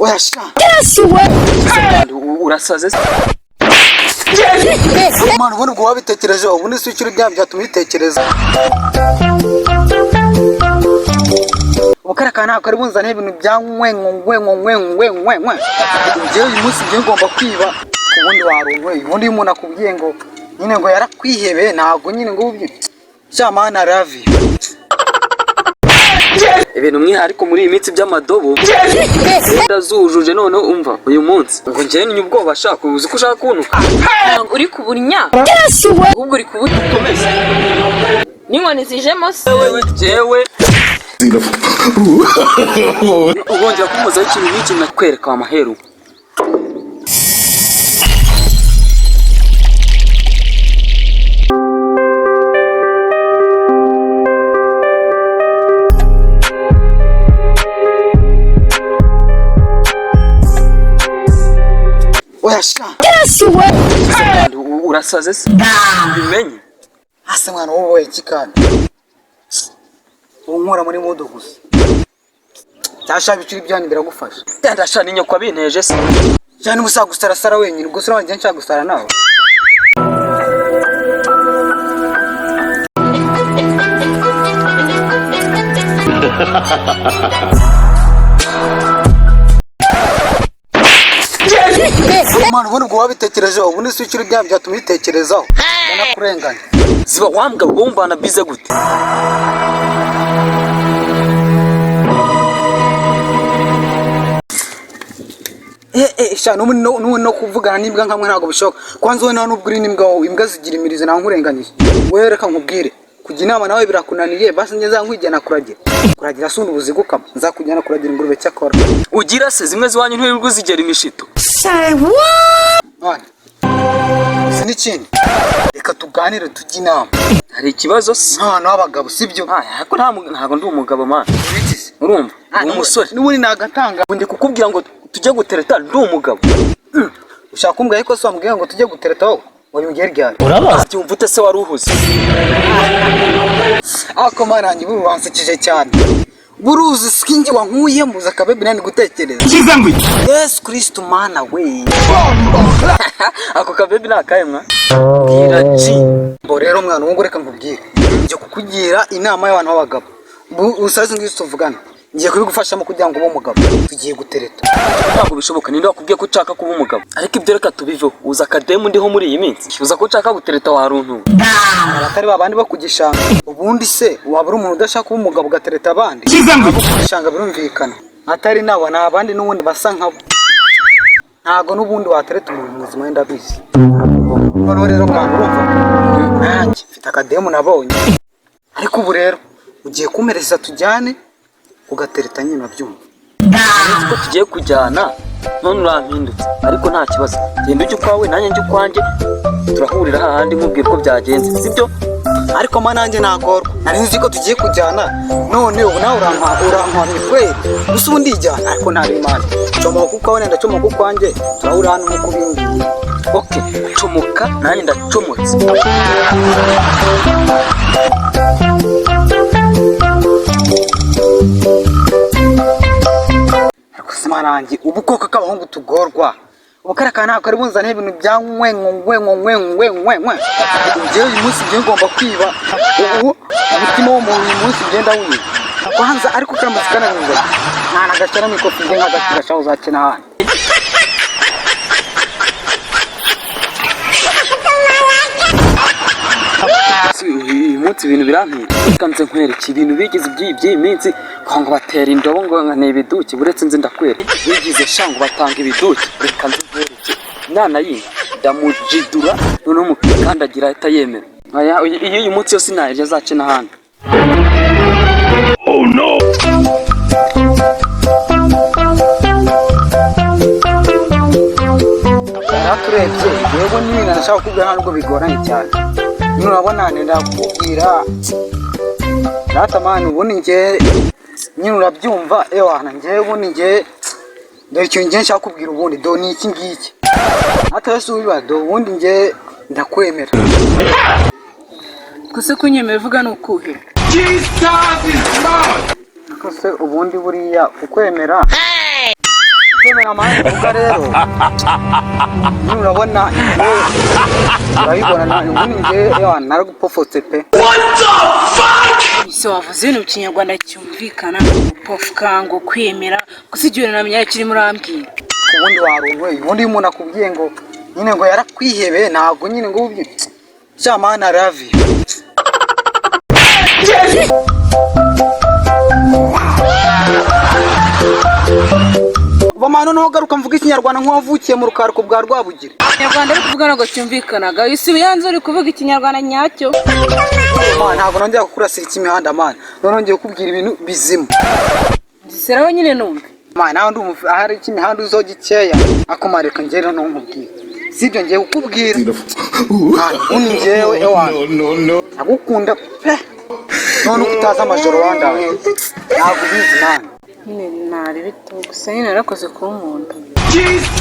Oya sha. Urasaze se? Mwana, ubundi ubwo wabitekerejeho? Ubundi si ukiri bya byatuma ubitekereza. Ubu kariya kantu ntabwo kari bunzaniye ibintu bya nkwe nkwe nkwe nkwe nkwe nkwe. Njyewe uyu munsi ngiye ngomba kwiba. Ubundi warunyweye. Ubundi iyo umuntu akubwiye ngo nyine ngo yarakwihebeye, ntabwo nyine ngo ubye. Sha man, I love you. Ibintu mwiha ariko muri iyi minsi by'amadobo ndazujuje. Noneho umva, uyu munsi ngo njyewe ni ubwoba, shaka uzi ko ushaka kuntuka. Ntabwo uri kubunya, ahubwo uri kubukomeza n'inkoni zijemo se. Jewe ubongera kumuzaho ikintu n'iki, nakwereka wa maheru. Oya sha. Urasaze se? Ubimenye. Hasi mwana, wowe iki kandi? Unkura muri mood gusa. Cyasha ibicuri byanyu biragufasha. Ndasha ni nyoko abinteje se? Cyane ubusa gusarasara wenyine, gusa urabona nshaka gusara nawe. Mwana, ubundi ubwo wabitekerejeho? Ubundi si ukiri bya byatuma ubitekerezaho. Ndanakurenganya. Ziba wambwa, wumbana bize gute? Sha, n'ubundi no kuvugana n'imbwa nkamwe ntabwo bishoboka. Kwanza wowe nta nubwo uri n'imbwa wowe, imbwa zigira imirizo, nawe nkurenganyije. Wowe reka nkubwire. Kujya inama nawe birakunaniye, basi njye nzakujyana kuragira. Kuragira si undi buzigukama, nzakujyana kuragira ingurube cyakora. Ugira se zimwe ziwanyu ntiwirirwa uzigera imishito? Mwana, si n'ikindi. Reka tuganire tujye inama. Hari ikibazo se? Nk'abantu b'abagabo, sibyo? Ah, ariko ntabwo ndi umugabo man. Ibiki se? Urumva, ndi umusore. N'ubundi nagatanga. Ubu ndi kukubwira ngo tujye gutereta, ndi umugabo. Ushaka kumbwira ariko se wambwiye ngo tujye gutereta wowe? Wabimbwiye ryari? Byumva ute se? Wari uhuze. Ako mana yanjye, buru wansekeje cyane. Buruzi skingi wankuyemo uza akabebi nani gutekereza. Yesu Kristo mana we. Ako kabebi ni akahe mwa? Bwira G. Bo rero mwana, ubu reka nkubwire. Ngiye kukugira inama y'abantu b'abagabo. Usaze ngiye tuvugana. Ngiye kubigufashamo kugira ngo ube umugabo. Tugiye gutereta. Ntabwo bishoboka. Ninde wakubwiye ko ushaka kuba umugabo? Ariko ibyo reka tubiveho. Uza akademu ndiho muri iyi minsi, uza ko nshaka gutereta waruntu? Abatari babandi bo ku gishanga. Ubundi se waba uri umuntu udashaka kuba umugabo ugatereta abandi? Abo ku gishanga birumvikana. Atari nabo ni abandi n'ubundi basa nkabo. Ntago n'ubundi watereta umuntu muzima, wenda abizi. Noneho rero mwana, urumva? Nanjye mfite akademu nabonye. Ariko ubu rero ugiye kumpereza tujyane ugatereta nyine, urabyumva. Nzi ko tugiye kujyana none urampindutse, ariko nta kibazo. Genda ujye ukwawe, nanjye njye ukwanjye, turahurira hahandi nkubwira uko byagenze, sibyo? Ariko ma nanjye nagorwa. Nari nzi ko tugiye kujyana none ubu nawe urankwamye kweli. Gusa ubu ndijyana ariko nta bimana. Comoka ukwawe nenda comoka ukwanjye, turahurira hano nk'uko ubimbwiye. Ok, comoka, nanjye ndacomotse. Ariko se mana yanjye, ubu koko k'abahungu tugorwa. Ubu kariya kantu ntabwo kari bunzaniye ibintu bya nkwe nkwe nkwe nkwe nkwe nkwe. Njyewe uyu munsi ngiye ngomba kwiba. Ubu umutima w'umuntu uyu munsi ngenda wiba. Kwanza ariko karamaze kananyuze. Nta nagashya mu ikofi ngiye nk'agakira shaho uzakina hano. Si, uyu munsi ibintu birampira. Reka nze nkwereke ibintu bigize by'iyi minsi ngo batera indobo ngo ni ibiduki. Buretse nze ndakwereka bigize sha, ngo batanga ibiduki. Reka nze nkwereke inana yindi ndamujidura, noneho mukandagira ahita yemera. Aya, iyo uyu munsi yose sinayirya, azace n'ahandi. Yaraturebye yego, nyine nashaka kukubwira ntabwo bigoranye cyane. Nyine urabona nenda kukubwira rata man, ubundi njye nyine urabyumva ewana, njye ubundi njye dore ikintu njye nshaka kubwira ubundi do ni iki ngiki. Hata wese ubiba do, ubundi njye ndakwemera. Gusa kunyemera uvuga ni ukuhe? Ariko se ubundi buriya ukwemera Amahane mvuga rero nyine, urabona njyewe, urabibona nawe ubundi njyewe, ewa, naragupofotse pe. Ese wavuze ibintu mu Kinyarwanda cyumvikana? Pofuka ngo kwemera gusa, igihe namenya kirimo urambwira. Ubundi warunyweye. Ubundi iyo umuntu akubwiye ngo nyine ngo yarakwihebeye, ntabwo nyine ngo ubye sha man, I love you. Mama, noneho garuka mvuga Ikinyarwanda nk'uwavukiye mu rukariko bwa Rwabugiri. Ikinyarwanda uri kuvuga ntabwo cyumvikanaga. Isi yanze uri kuvuga Ikinyarwanda nyacyo. Man, ntabwo nongera kukurasira ikimihanda, man. Noneho ngiye kukubwira ibintu bizima. Giseraho nyine numve. Man, nawe ndi ahari ikimihanda uzoga ikeya akomareka. Njye noneho nkubwira, sibyo? Ngiye kukubwira. Man, ubundi njyewe, ewana, ndagukunda pe. None uko utazi amajoro wandaye, ntabwo ubizi, man. Nyine ntari bito gusa, nyine narakoze kunkunda.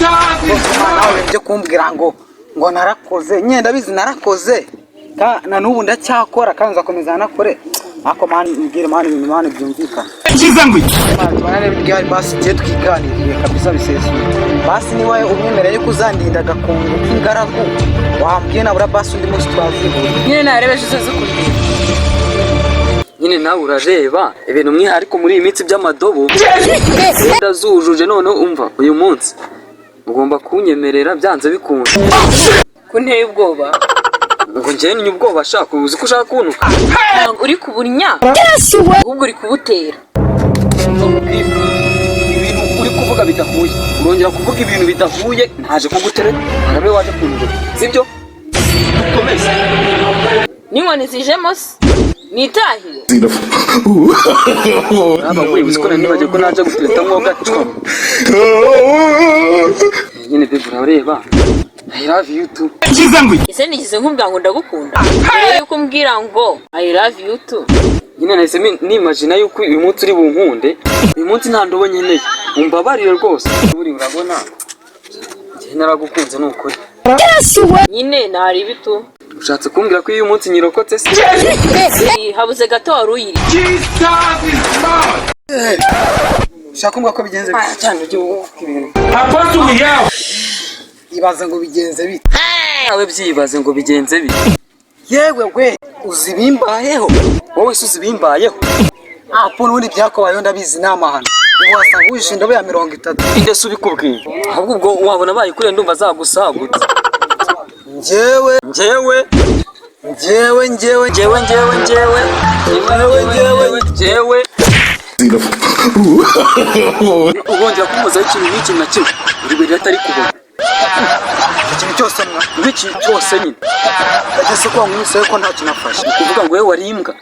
Man, nawe byo kumbwira ngo narakoze nyine, ndabizi narakoze, na n'ubu ndacyakora kandi nzakomeza nanakore. Ariko man, mbwire, man, ibintu, man, byumvikana. Man, tubonane ryari basi? Igihe twiganiriye kabisa bisesuye basi, niba umwemereye yuko uzandinda agakungu k'ingaragu, wambwiye nabura basi undi munsi twazihura. Nyine narebe ejo uzaze kundeba. Nyine nawe urareba ibintu mwiha, ariko muri iyi minsi by'amadobo ndazujuje. Noneho umva, uyu munsi ugomba kunyemerera byanze bikunze. Kunteye ubwoba. Ngo njyewe ni ubwoba? Shaka uzi ko ushaka kuntuka. Ntabwo uri kubunya, ahubwo uri kubutera. Ibintu uri kuvuga bidahuye, urongera kuvuga ibintu bidahuye. Ntaje kugutereta, ntabwo waje kundura, sibyo? Dukomeze. N'inkoni zijemo se nitahire? Naba uzi ko nari nibagiwe ko naje gutereta mwo gacwa nyine. Babe, urareba, I love you too. Ese nigeze nkubwira ngo ndagukunda mbere yuko umbwira ngo I love you too? Nyine nahise nimagina yuko uyu munsi uri bunkunde. Uyu munsi nta ndobo nkeneye, umbabarire rwose. Buri urabona njye naragukunze, ni ukuri. Nyine ntari bitu. Ushatse kumbwira ko iyo uyu munsi nyirokotse se? Habuze gato wari uyiri. Ushaka kumbwira ko bigenze bite? Cyane, ujye uvuga ibintu. Ibaze ngo bigenze bite? Nawe byibaze ngo bigenze bite. Yewe we, uzi ibimbayeho? Wowe se uzi ibimbayeho? Apo, n'ubundi byakubayeho ndabizi, ni amahano. Ubu wasanga wishe indobo ya 30. Inde se ubikubwiye? Ahubwo ubwo wabona bayikuriye, ndumva zagusagutse. Njyewe, njyewe, njyewe, njyewe, njyewe, njyewe, njyewe, njyewe, njyewe, njyewe. Ubongera kumuzaho ikintu n'iki na kimwe, buri buri atari kubona. Ikintu cyose mwa? Buri cyose nyine. Ageze ko wankubise ko ntacyo nafashe. Ni ukuvuga ngo wowe wari imbwa,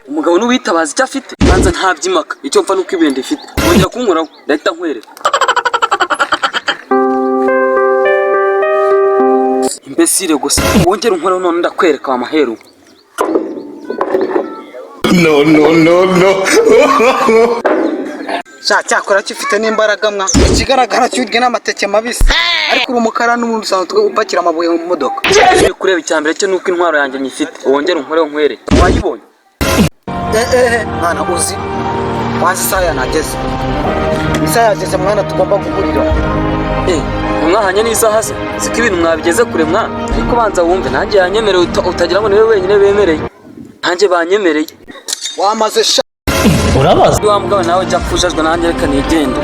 Umugabo n'uwitabaza icyo afite banza ntabyimaka. Icyo mfa nuko ibintu ifite wongera kunkoraho, ndahita nkwereka. Imbesire gusa, wongera unkoraho none ndakwereka wa maheru. No, no, no, no. Sha, cyakora gifite n'imbaraga mwa. Ikigaragara cyo urya n'amateke mabisi, ariko uri umukara n'ubundi usanzwe upakira amabuye mu modoka. Uri kureba, icya mbere cyo nuko intwaro yanjye nyifite. Wongera unkoreho nkwereke, wayibonye? Eh eh, mwana, uzi wanze isaha yanageze, isaha yageze mwana, tugomba guhurira. Eh, mwahanye n'isaha se? Siko ibintu mwabigeze kure mwa. Ariko banza wumve, nanjye yanyemereye, utagira ngo niwe wenyine bemereye, nanjye banyemereye. Wamaze sha. Wa mugabo nawe jya kujajwa, nanjye reka nigende.